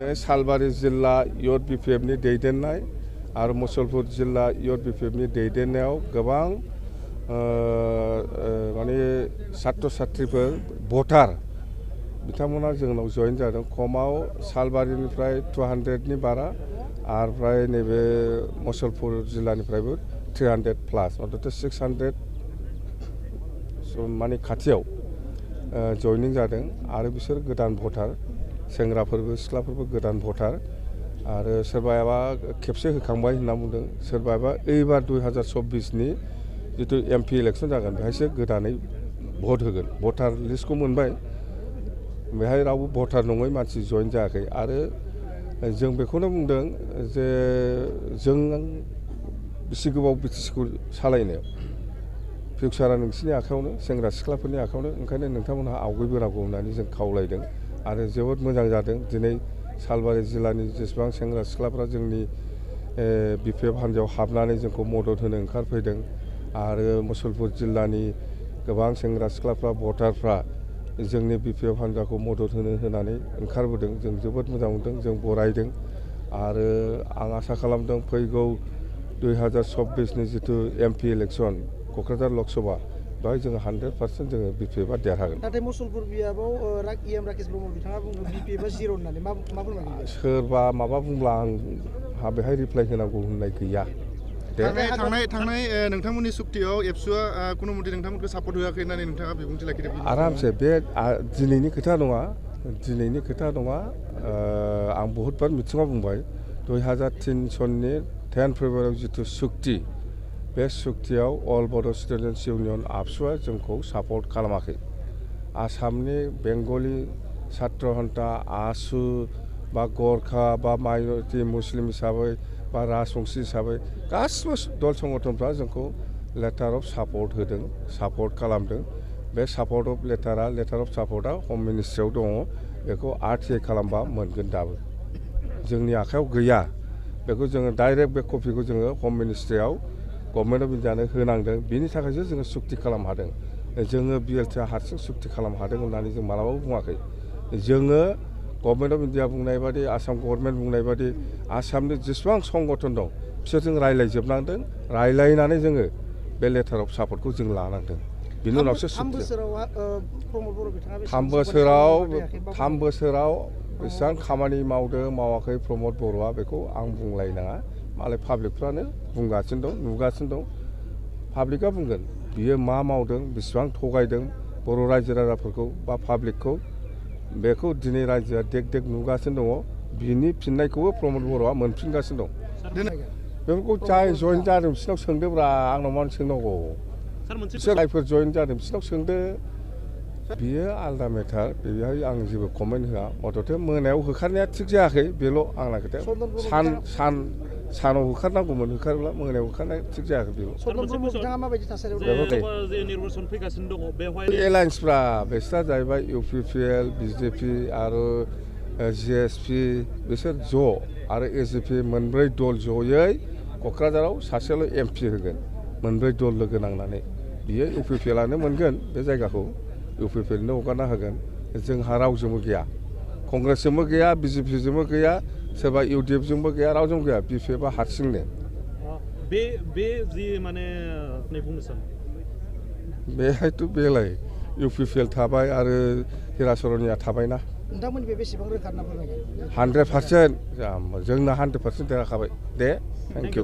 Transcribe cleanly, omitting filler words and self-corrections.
सालबारि जिल्ला इउथ बिपिएफनि दैदेननाय आरो मुसलपुर जिल्ला इउथ बिपिएफनि दैदेननायाव गोबां माने छात्र छात्रीफोर भटार बिथांमोना जोंनाव जइन जादों। खमाव सालबारिनिफ्राय 200नि बारा आरो फ्राय नैबे मुसलपुर जिल्लानिफ्रायबो 300 प्लास मथते 600 माने खाथियाव जइनिं जादों आरो बिसोर गोदान भटार सेंग्राफोरबो सिख्लाफोरबो गोदान भटार आरो सोरबायाबा खेबसे होखांबाय होनना बुंदों, सोरबाबा एबार 2024नि जितु एमपि इलेक्सन जागोन बेहायसो गोदानै भट होगोन। भटार लिस्टखौ मोनबाय, बेहाय रावबो भटार नङै मानसि जइन जायाखै आरो जों बेखौनो बुंदों जे जों बेसे गोबाव बिटिसिखौ सालायनो फिउचारा नोंसिनि आखायावनो, सेंग्रा सिख्लाफोरनि आखायावनो, ओंखायनो नोंथांमोनहा आवगायबोनांगौ होननानै जों खावलायदों आरो जोबोद मोजां जादों। दिनै सालबारि जिल्लानि जेसेबां सेंग्रा सिख्लाफ्रा जोंनि बिपिएफ हान्जायाव हाबनानै जोंखौ मदद होनो ओंखारफैदों आरो मुसलपुर जिल्लानि गोबां सेंग्रा सिख्लाफ्रा भटारफ्रा जोंनि बिपिएफ हान्जाखौ मदद होनानै ओंखारबोदों। जों जोबोद मोजां मोनदों, जों बरायदों आरो आं आसा खालामदों फैगौ 2024नि जितु एमपि इलेक्सन क'क्राझार लकसभा बेवहाय जोङो 100% जोङो बिपिएफआ देरहागोन। नाथाय मुसलपुर बियाबाव इएम राकेश ब्रह्म बिथाङा बुंदों बिपिएफआ 0 होननानै मा फोरमायगोन? सोरबा माबा बुंब्ला आंहा बेहाय रिप्लाइ होनांगौ होननाय गैया। थांनाय नोंथांमोननि सुक्तियाव एबसुआ कुनु मते नोंथांमोनखौ सापर्ट होआखै होननानै नोंथाङा बिबुंथि लाखिदों। आरामसे बे दिनैनि खोथा नङा, आं बहुतबार मिथिङाव बुंबाय 2003 सननि 10 फेब्रुवारियाव जितु सुक्ति, बे सुक्तियाव अल बड' स्टुडेन्टस इउनियन आबसुआ जोंखौ सापर्ट खालामाखै। आसामनि बेंगलि छात्र हन्ता आसु बा गरखा बा माइनरिटि मुस्लिम हिसाबै बा राजबंसि हिसाबै गासिबो दल संगठनफ्रा जोंखौ लेटार अफ सापर्ट होदों, सापर्ट खालामदों। बे लेटार अफ सापर्टआ हम मिनिस्ट्रियाव दङ, बेखौ RTI खालामबा मोनगोन। दाबो जोंनि आखायाव गैया, बेखौ जोङो डाइरेक्ट बे कपिखौ जोङो हम मिनिस्ट्रियाव गभर्नमेन्ट अफ इन्डियानो होनांदों। बिनि थाखायसो जोङो सुक्ति खालाम हादों। जोङो BLTआ हारसिं सुक्ति खालाम हादों होननानै जों मालाबाबो बुङाखै। जोङो गभर्नमेन्ट अफ इन्डिया बुंनाय बादि, आसाम गभर्नमेन्ट बुंनाय बादि आसामनि जेसेबां संगठन दं बिसोरजों रायज्लायजोबनांदों, रायज्लायनानै जोङो बे लेटार अफ सापर्टखौ जों लानांदों। बिनि उनावसो 3 बोसोराव बेसेबां खामानि मावदों मावाखै प्रमद बर'आ बेखौ आं बुंलायनाङा, मालाय पाब्लिकफ्रानो बुंगासिनो दं, नुगासिनो दं। पाब्लिकआ बुंगोन बियो मा मावदों, बेसेबां थगायदों बर' रायजो राजाफोरखौ बा पाब्लिकखौ, बेखौ दिनै रायजोआ देग नुगासिनो दङ। बिनि फिननायखौबो प्रमद बर'आ मोनफिनगासिनो दं। बेफोरखौ जाय जइन जादों बिसोरनाव सोंदोब्रा, आंनाव मानो सोंनांगौ? बिसोर जायफोर जइन जादों बिसोरनाव सोंदो, बियो आलदा मेटार, बेहाय आं जेबो कमेन्ट होआ। मथथे मोनायाव होखारनाया थिग जायाखै, बेल' आंना खोथाया। सानाव होखारनांगौमोन, होखारब्ला मोनायाव होखारनाया थिग जायाखै, बेल'। एलायन्सफ्रा बिसोरा जाहैबाय UPPL, BJP आरो GSP, बिसोर ज' आरो AJP मोनब्रै दल जयै क'क्राझाराव सासेल' MP होगोन, मोनब्रै दल लोगो नांनानै। बियो UPPLआनो मोनगोन बे जायगाखौ, UPPLनो हगारना होगोन। जोंहा रावजोंबो गैया, कंग्रेसजोंबो गैया, BJPजोंबो गैया, सोरबा UDF जोंबो गैया, रावजोंबो गैया। बिपिएफआ हारसिंनो। बेहायथ' बेलाय UPPL थाबाय आरो हिराचरनिया थाबायना। नोंथांमोननि बे बेसेबां रोखा होनना फोरमायगोन? 100%। जोंना 100% देरहाखाबाय। दे, थेंक इउ।